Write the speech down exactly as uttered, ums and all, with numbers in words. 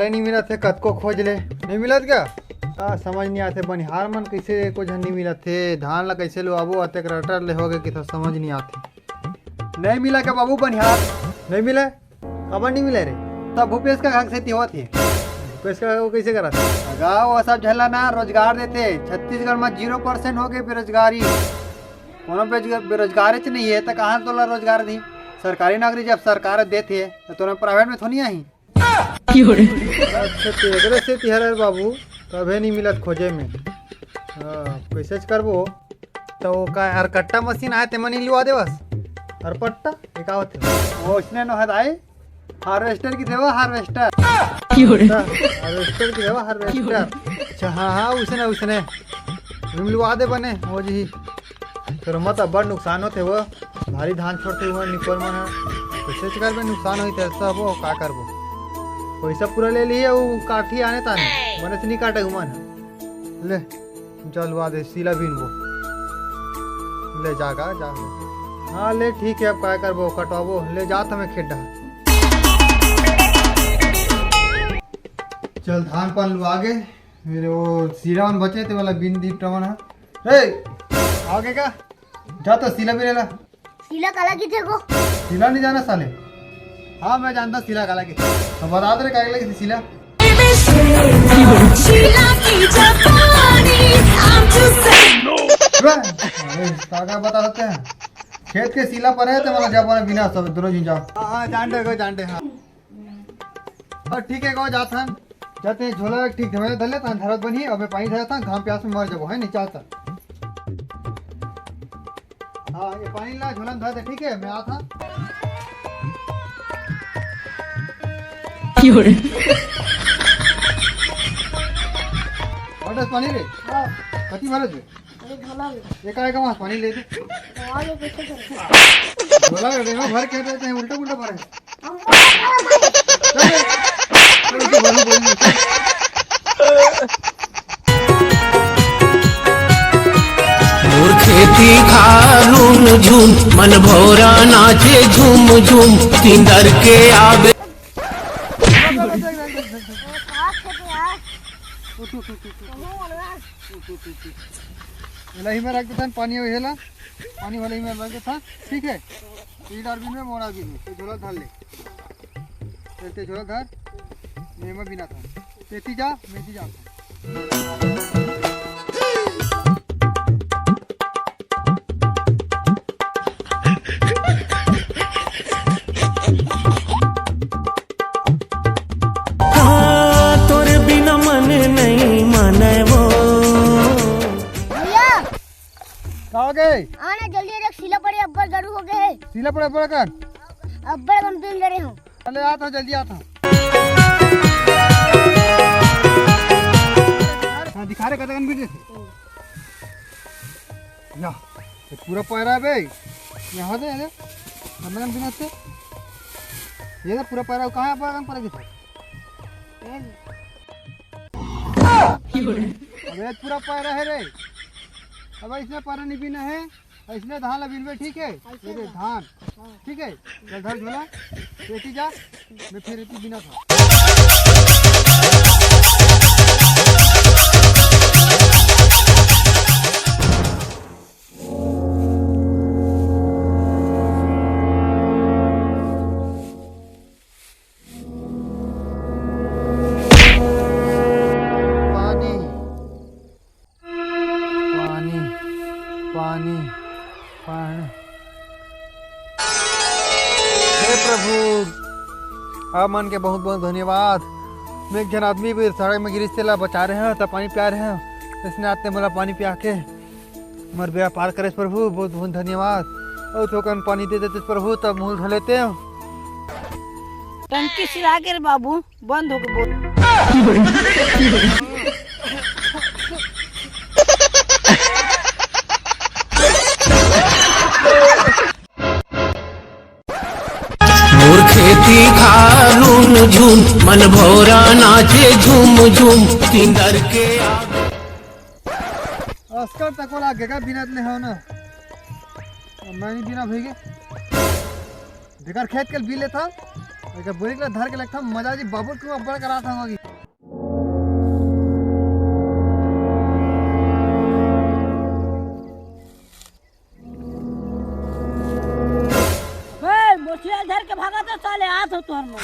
नहीं मिलत हे, कतको खोज ले, नहीं मिलत का? का समझ नहीं आथे, बनिहार मन कैसे एको झन नहीं मिलत हे, धान ला कैसे लुआबो, अतेक रटर ले होगे कि तो समझ नहीं आथे। नहीं मिला का बाबू बनिहार? नहीं मिले? काबर नहीं मिले रे? तब भूपेश का घर सेती होत हे। भूपेश का वो कैसे करत? अगा वो सब झन ला ना रोजगार देथे। छत्तीसगढ़ में जीरो परसेंट होगे बेरोजगारी। कोनो बेरोजगार, बेरोजगारेच नहीं हे, त कहाँ तोला रोजगार दी? सरकारी नौकरी जब सरकार देथे, त तोला प्राइवेट में थोड़ी आही। अच्छा, तो एकरे सेती हरे बाबू, तभे नहीं मिलत खोजे में। हाँ, कैसेच करबो। तो का अरकट्टा मशीन आए, तेमा नहीं लुआ देवस? अरपट्टा? ये का होथे? वो उसने नो हदाई, हार्वेस्टर की देवा, हार्वेस्टर। अच्छा, हार्वेस्टर की देवा, हार्वेस्टर। अच्छा, हाँ, हाँ, उसने, उसने। तुम लुआ दे बने, हो जी। तोर मत अब्बड़ नुकसान होथे वो, भारी धान छोड़थे वो निकोर मन ह। कैसे करबे, नुकसान होई ते सब, वो का करबो? पैसा पूरा ले लिए, वो काठी आने ताने, बने से नहीं काटे उमन ह। ले, जा लुआ दे, सीला बीनबो। ले जा गा, जा। हाँ, ले ठीक है, अब का करबो, कटवाबो, ले जात हमें खेड्डा। चल, धान पान लुआ गे, मेरे वो सीला मन बचे थे वाला बीन दी टवन है। रे, आओगे का? जा तो सीला भी ले ला। सीला काला किथे को? सीला नहीं जाना साले? हाँ, मैं जानता सीला काला किथे। तो बता दे रे, काला किथे सीला? शीला की जापानी, I'm too sick। अरे, का, का बता सकते हैं? खेत के सीला पर है तो मतलब जापाना बिना सब दोनों जी जाओ। हाँ, हाँ, जान दे, को जान दे, हाँ। और ठीक है, को जात हन। जाते हैं, झोला ठीक धरे धर ले, तान धरत बनी, अबे पानी धरत हन, घाम प्यास में मर जाबो, है नहीं चाहता। हाँ, ये पानी ला, झोला में धर दे, ठीक है, मैं आता। और दस पानी रे? हाँ। कति भरत रे? अरे, झोला में। ये काय का वहाँ पानी ले दे। झोला में कैसे करें? झोला में देखो, भर के देते हैं, उल्टा पुल्टा भरे। मोर खेती खार रुन झुन, मन भौरा नाचे झुम झुम, तिंदर के आबे। एला ही में रख देथन, पानी अउ हेला, पानी वाला ही में रख देथन, ठीक है। ई डार बिन में, मोरा बिन में, तो झोला धर ले। चलते झोला धर, मैं एमा बिना था। तेती जा, मैं ती जा। हाँ, तोर बिना मन नहीं माने वो। भैया। का हो गए? आना जल्दी, देख, सीला पड़े, अब्बड़ गरु हो गए है। सीला पड़े अब्बड़ कन? अब्बड़ कन बीन डरे हूँ। चले, आता हूँ, जल्दी आता हूँ। हाँ, दिखा रे, कतकन बीन रहे थे। या, ये पूरा पैरा है बे। यहाँ दे, ये दे। कतकन बीन रहे थे। ये दे, पूरा पैरा, कहाँ है, अब्बड़ कन पड़े थे? अबे पूरा पैरा है रे। अब इसमें पैरा नहीं बीना है, इसमें धान ला बीनबे, ठीक है? ऐसे ये दे ना। धान, हाँ। ठीक है? चल धर झोला, बेटी जा, मैं फिर इतनी बिना था। पानी, पानी, पानी, पानी। हे प्रभु, आप मन के बहुत बहुत धन्यवाद। मैं एक झन आदमी भी सड़क में गिरिस, तेला बचा रहे हैं, तब पानी पिया रहे हैं। इसने आते मोला पानी पिया के मोर बेड़ा पार करेस प्रभु, बहुत बहुत धन्यवाद। अउ थोकन पानी दे देते प्रभु, तब मुंह धो लेते हैं। टंकी सिरा के रे बाबू, बंद होके बोल। मोर खेती खार रुन झुन, मन भौरा नाचे झुम झुम, तिंदर के आगे। अस्कर तको लागे का बिनत ले हो ना? अब मैं नहीं बिना भइगे। जेकर खेत के बीन लेथन, एकर बोरी ला धर के लगता मजा जी, बाबू के अब्बड़ करात हूँ अभी। ए, मोचिया धर के भागा तो साले, आ तो तोर में।